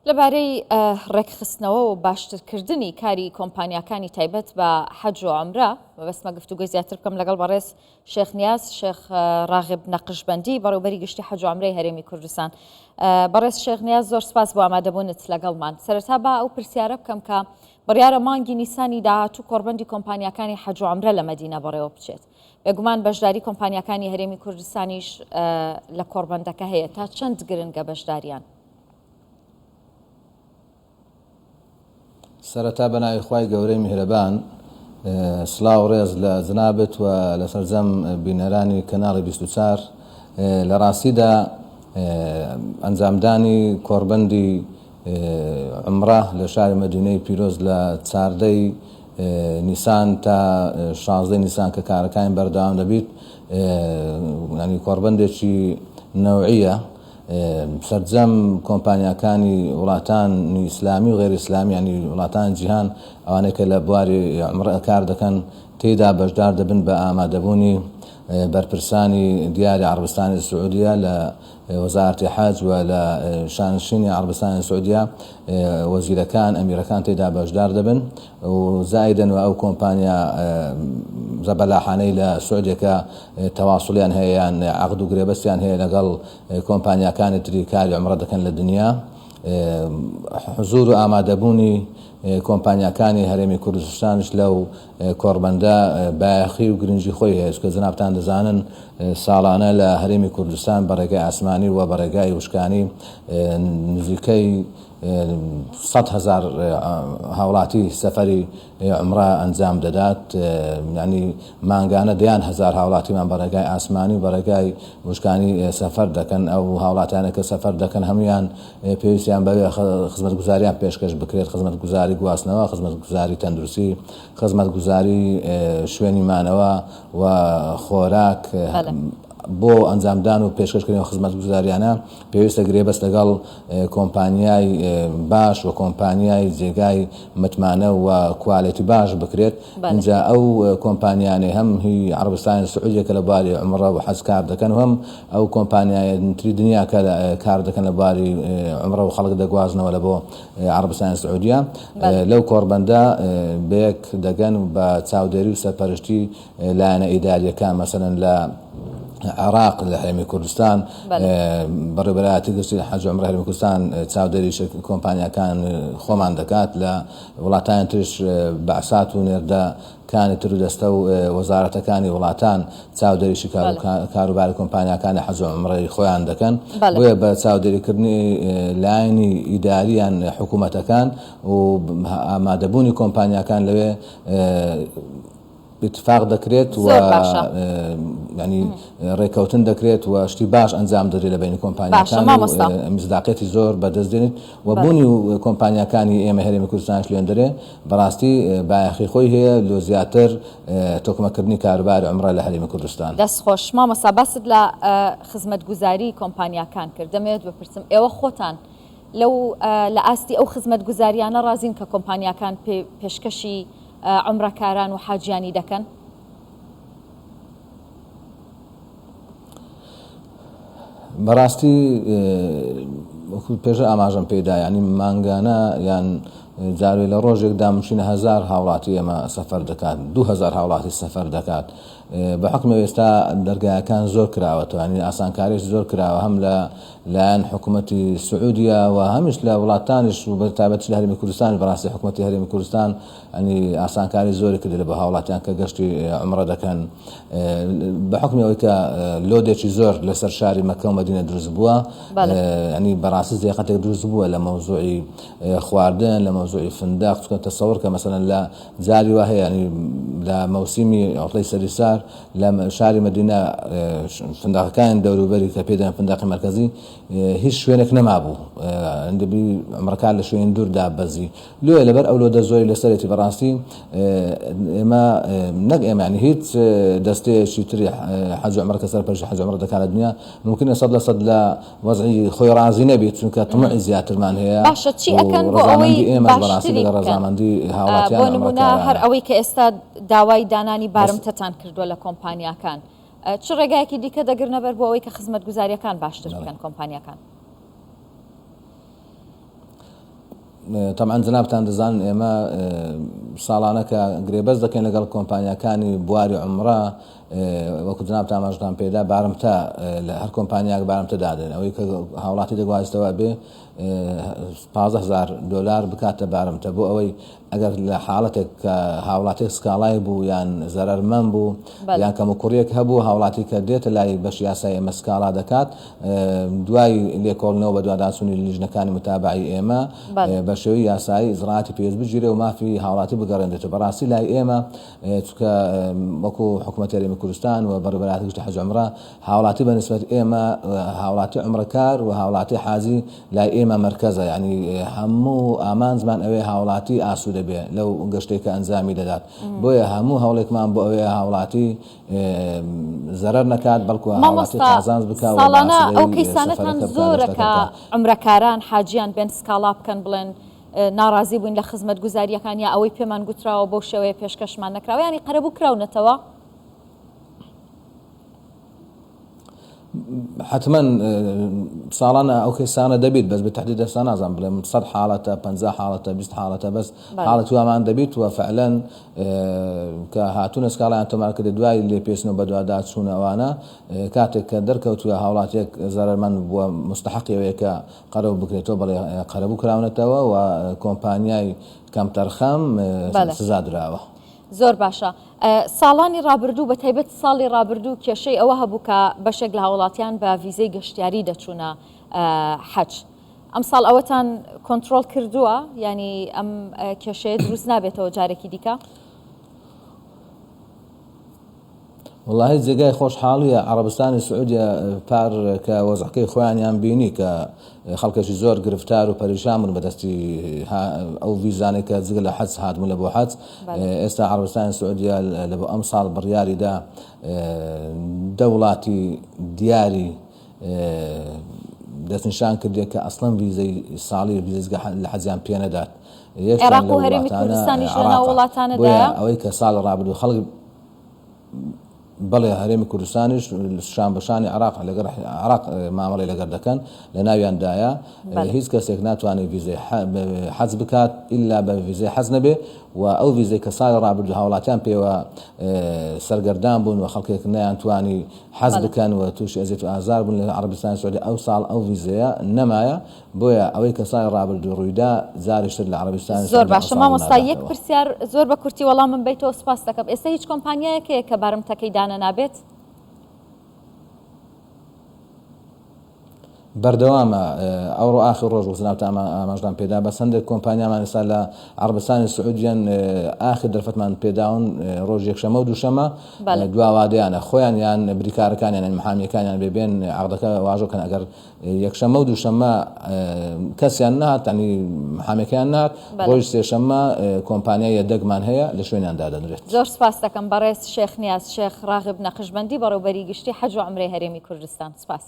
لەبارەی ڕێکخستنەوە و باشترکردنی کاری کۆمپانیاکانی تایبەت بە حەج و عەمرە، مەبەستمە گفتوگۆی زیاتر بکەم لەگەڵ بەڕێز شێخ نیاز شێخ ڕاغب نەقشبەندی بەڕێوبەری گشتی حەج و عەمرەی هەرێمی کوردستان. بەڕێز شێخ نیاز زۆر سپاس بۆ ئامادەبوونت لەگەڵمان. سەرەتا با ئەو پرسیارە بکەم کە بڕیارە مانگی نیسانی داهاتوو کۆڕبەندی کۆمپانیاکانی حەج و عەمرە لە مەدینە بەڕێوە بچێت. بێگومان بەشداری کۆمپانیاکانی هەرێمی کوردستانیش لە کۆڕبەندەکە هەیە، تا چەند گرنگە بەشداریان؟ سەرەتا بە ناوی خوای گەورەی میهرەبان سڵاو و ڕێز لە جنابت و لە سەرجەم بینەرانی کەناڵی 24 لە ڕاستیدا ئەنجامدانی کۆڕبەندی عومڕە لە شاری مەدینەی پیرۆز لە چاردەی نیسان تا شازدەی نیسان کە کارەکانی بەردەوام دەبیت ینی کۆڕبەندێکی نەوعیە سەرجەم کۆمپانیاکانی وڵاتانی ئیسلامی و غەیری ئیسلامی یانی وڵاتانی جیهان ئەوانەی کە لە بواری عومڕە کار دەکەن تێیدا بەشدار دەبن بە ئامادەبوونی بەرپرسانی دیاری عەڕبستانی سعودیە لە وەزارەتی حەج و لە شانشینی عەڕبستانی سعودیە وەزیرەکان ئەمیرەکان تێیدا بەشدار دەبن و زایدەن و ئەو کۆمپانیا زەبەلاحانەی لە سعودیە کە تەواسوڵیان هەیە یان عەقد و گرێبەستیان هەیە لەگەڵ کۆمپانیاکانی تری کاری عومڕە دەکەن لە دنیا حزور و ئامادەبوونی کۆمپانیاکانی هەرێمی کوردستانش لەو کۆڕبەندە بایەخی و گرنگی خۆی هەیە چونکە جەنابتان دەزانن ساڵانە لە هەرێمی کوردستان بە ڕێگای ئاسمانی و بە ڕێگای وشکانی نزیکەی 100,000 هاوڵاتی سەفەری عومرە ئەنجام دەدات، یانی مانگانە دەیان هەزار هاوڵاتیمان بە ڕێگای ئاسمانی و بە ڕێگای وشکانی سەفەر دەکەن، ئەو هاوڵاتیانە کە سەفەر دەکەن هەموویان پێویستیان بەوەیە خزمەتگوزاریان پێشکەش بکرێت، خزمەتگوزاری گواستنەوە، خزمەتگوزاری تەندروستی، خزمەتگوزاری شوێنی مانەوە و خۆراک بۆ ئەنجامدان و پێشکەشکردنی ئەو خزمەتگوزاریانە پێویستە گرێبەست لەگەڵ کۆمپانیای باش و کۆمپانیای جێگای متمانە و کوالێتی باش بکرێت ئینجا ئەو کۆمپانیانەی هەم هی عەڕەبستانی سعودیە کە لە بواری عومڕە و حەج کار دەکەن و هەم ئەو کۆمپانیای تری دنیا کە کار دەکەن لە بواری عومڕە و خەڵک دەگوازنەوە لە بۆ عەڕەبستانی سعودیە لەو کۆڕبەندە بەیەک دەگەن بە چاودێری و سەرپەرشتی لایەنە ئیدارییەکان مەسەلەن لە عێراق لە هەرێمی کوردستان بەڕێوەبەرایەتی گشتی حەج و عومرە هەرێمی کوردستان چاودێری کۆمپانیاکان خۆمان دەکات لە وڵاتانی ترش بەعسات و نێردەکانی تر و دەستە و وەزارەتەکانی وڵاتان چاودێریی کاروباری کۆمپانیاکانی حەج و عومرەی خۆیان دەکەن بۆیە بە چاودێریکردنی لایەنی ئیداریان حکوومەتەکان و ئامادەبوونی کۆمپانیاکان لەوێ ئیتفاق دەکرێت و زۆر باشە. یانی ڕێککەوتن دەکرێت و شتی باش ئەنجام دەدرێت لە بەینی باشە کۆمپانیاکان و مامۆستا. میسداقیەتی زۆر بەدەست دێنیت و بەڵێ. بوونی کۆمپانیاکانی ئێمە هەرێمی کوردستانیش لێندەرێ بەڕاستی بایەخی خۆی هەیە لۆ زیاتر تۆکمەکردنی کاروباری عومڕە لە هەرێمی کوردستان. دەست خۆش مامۆستا باست لە خزمەتگوزاری کۆمپانیاکان کرد دەمەوێت بپرسم ئێوە خۆتان لەو لە ئاستی ئەو خزمەتگوزاریانە ڕازین کە کۆمپانیاکان پێشکەشی عومرەکاران و حاجیانی دەکەن؟ بەڕاستی وەکو پێشتر ئاماژەم پێدا یانی مانگانە یان جارێ لە ڕۆژێکدا مشینە هەزار هاوڵاتی ئێمە سەفەر دەکات 2000 هاوڵاتی سەفەر دەکات بە حکومە ئێستا دەرگایەکان زۆر کراوەتەوە ینی ئاسانکاریش زۆر کراوە هەم لە لایەن حکومەتی سعودیە و هەمیش لە وڵاتانیش و بە تایبەتیش لە هەرێمی کوردستان بەڕاستی حکومەتی هەرێمی کوردستان ئەنی ئاسانکاری زۆری کردی لە بۆ هاوڵاتیان کە گەشتی عومڕە دەکەن بە حکومی ئەوەی کە لۆدێکی زۆر لەسەر شاری مەکە و مەدینە دروست بووە ئەنی بەڕاستی زیقەتێک دروست بووە لە مەوزوعی خواردن لە مەوزوعی فندق چونکە تەسەوڕ کە مەسەلەن لە جاری وا هەیە ینی لە مەوسیمی عوتڵەی سەری سار لە شاری مەدینە فندقەکانی دەوروبەری کە پێ دەڵێن فندقی مەرکەزی هیچ شوێنێک نەمابوو دەبی عومرەکان لە شوێنی دوور دابەزی لۆیە لەبەر ئەو لۆدە زۆری لەسەرێتی بەڕاستی ئێمە نەک ئێمە یانی هیچ دەستەیەکی تری حەج و عومرە کە سەرپەرشتی حەج و عومرە دەکات لە دنیا ممکنە 100% لە وەزعی خۆی ڕازی نەبیت چونکە تموعی زیاترمان هەیە باشە چی و ئەکەن بۆ ئەوەی ڕەزامەندی ئێمەش بەڕاستی باشتری لەگەڵ بکەن ڕەزامەندی بۆ هاوڵاتیان و نمونە هەر عومرەکارانە ئەوەی کە ئێستا داوای دانانی بەس بارمتەتان کردووە لە کۆمپانیاکان چ ڕێگایەکی دیکە دەگرنە بەر بۆ ئەوەی کە خزمەتگوزارییەکان باشتر بەڵێ. بکەن کۆمپانیاکان؟ تەبعەن جەنابتان دەزانن ئێمە ساڵانە کە گرێبەست دەکەین لەگەڵ کۆمپانیاکانی بواری عومڕە وەکو جەنابتان ئاماژەتان پێدا بارمتە لە هەر کۆمپانیاک بارمتە دادەین ئەوەی کە هاوڵاتی دەگوازێتەوە ئەبێ 15 هەزار دۆلار بکاتە بارمتە بۆ ئەوەی ئەگەر لە حاڵەتێک کە هاوڵاتیەک سکاڵای بوو یان زەرەرمەند بوو یان کەموکوڕیەک هەبوو هاوڵاتی کە دێتە لای بەشی یاسای ئێمە سکاڵا دەکات دوای لێکۆڵینەوە بەدواداچوونی لیژنەکانی متابەعەی ئێمە بە شێوەی یاسایی ئیجرائاتی پێویست بگیرێ و مافی هاوڵاتی بگەڕێنرێتەوە بەڕاستی لای ئێمە چونکە وەکو حکومەتی هەرێمی کوردستان و بەڕێوەبەرایەتی گشتی حەج عومرە هاوڵاتی بە نسبەت ئێمە هاوڵاتی عومرەکار و هاوڵاتی حاجی لای ئێمە مەرکەزە یعنی هەموو ئامانجمان ئەوەیە هاوڵاتی ئاسوودە بێ لەو گەشتەی کە ئەنجامی دەدات بۆیە هەموو هەوڵێکمان بۆ ئەوەیە هاوڵاتی زەرەر نەکات بەڵکو هاوڵاتی مامۆستا قازانج بکا و بە ساڵانە ئەو ئاسوودەیی کەیسانەتان سەفەرەکە بکا زۆرە گەشتەکە کە بکا. عومرەکاران حاجیان بێن سکاڵا بکەن بڵێن ناڕازی بووین لە خزمەتگوزارییەکان یا ئەوەی پێمان گوتراوە بەو شێوەیە پێشکەشمان نەکراوە یانی قەرەبوو کراونەتەوە؟ حەتمەن ساڵانە ئەو کەیسانە دەبیت بەس بە تەحدید ئێستا نازانم بڵێم 100 حاڵەتە 50 حاڵەتە 20 حاڵەتە بەس حاڵەتی وامان دەبیت و فعلەن کە هاتوونە سکاڵایان تۆمار کردێت دوای لێپێچن و بەدواداچوون ئەوانە کاتێک کە دەرکەوتووە هاوڵاتیەک زەرەرمەند بووە مستحقی ئەوەیە کە قەرەبوو بکرێتەوە بەڵێ قەرەبوو کراونەتەوە و کۆمپانیای کەمتەرخەم سزا دراوە. زۆر باشە. ساڵانی ڕابردوو بە تایبەت ساڵی ڕابردوو کێشەی ئەوە هەبوو کە بەشێک لە هاوڵاتیان بە ڤیزەی گەشتیاری دەچوونە حەج. ئەمساڵ ئەوەتان کۆنترۆڵ کردووە؟ یانی ئەم کێشەیە دروست نابێتەوە جارێکی دیکە؟ وەڵاهی جێگای خۆشحاڵیە عەڕەبستانی سعودیە پار کە وەزعەکەی خۆیانیان بینی کە خەڵکێکی زۆر گرفتار و پەریشان بوون بەدەستی ئەو ڤیزانەی کە جگە لە حەج هاتبوون لە بۆ حەج ئێستا عەڕەبستانی سعودیە لە بۆ ئەمساڵ بڕیاریدا دە وڵاتی دیاری دەستنیشان کردێ کە ئەسڵەن ڤیزەی ساڵی ڤیزە لە حەجیان پێ نەدات یەکیان عێراق لەو و هەرێمی وڵاتانە کوردستانیش لەناو عێراقە بۆیە وڵاتانەدایە؟ ئەوەی کە ساڵی ڕابردوو خەڵک بەڵێ هەرێمی کوردستانیش شان بە شانی عێراق لەگەڵ عێراق مامەڵەی لەگەر دەکەن لە ناویاندایە بەڵێ. هیچ کەسێک ناتوانێت ڤیزەی حەج بکات ئیلا بە ڤیزەی حەج نەبێ و ئەو ڤیزەی کە ساڵی ڕابردوو هاوڵاتیان پێوە سەرگەردان بوون و خەڵکێک نەیانتوانی حەج بەڵێ. بکەن و تووشی ئەزیەت و ئازار بوون لە عەڕەبستانی سعودیە ئەو ساڵ ئەو ڤیزەیە نەمایە بۆیە ئەوەی کە ساڵی ڕابردوو ڕوویدا جارێکی تر لە عەڕەبستانی زۆر سعودیە باشە ئەمساڵ مامۆستا یەک ڕووناداتەوە. پرسیار زۆر بە کورتی وەڵامم بەیتەوە سوپاست دەکەم ئێستا هیچ کۆمپانیایەک هەیە کە بارمتەکەی دانەنابێت؟ بەردەوامە ئەوڕۆ ئاخر ڕۆژ بوو جەنابتان ئاماژەتان پێدا بەس هەندێک کۆمپانیامان ئێستا لە عەڕەبستانی سعودیەن ئاخر دەرفەتمان پێداون ڕۆژ یەکشەمە و دووشەمە دوا وادەیانە خۆیان یان بریکارەکانیان یان محامیەکانیان بێ بێن عەقدەکە واژۆ کەن ئەگەر یەکشەمە و دووشەمە کەسیان نەهات ینی محامیەکەیان نەهات ڕۆژ سێشەممە کۆمپانیای یەدەگمان هەیە لە شوێنیان دادەنرێت. زۆر سپاست دەکەم بەڕێز شێخ نیاز شێخ ڕاغب نەقشبەندی بەڕێوبەری گشتی حەج و عومرەی هەرێمی کوردستان سپاس.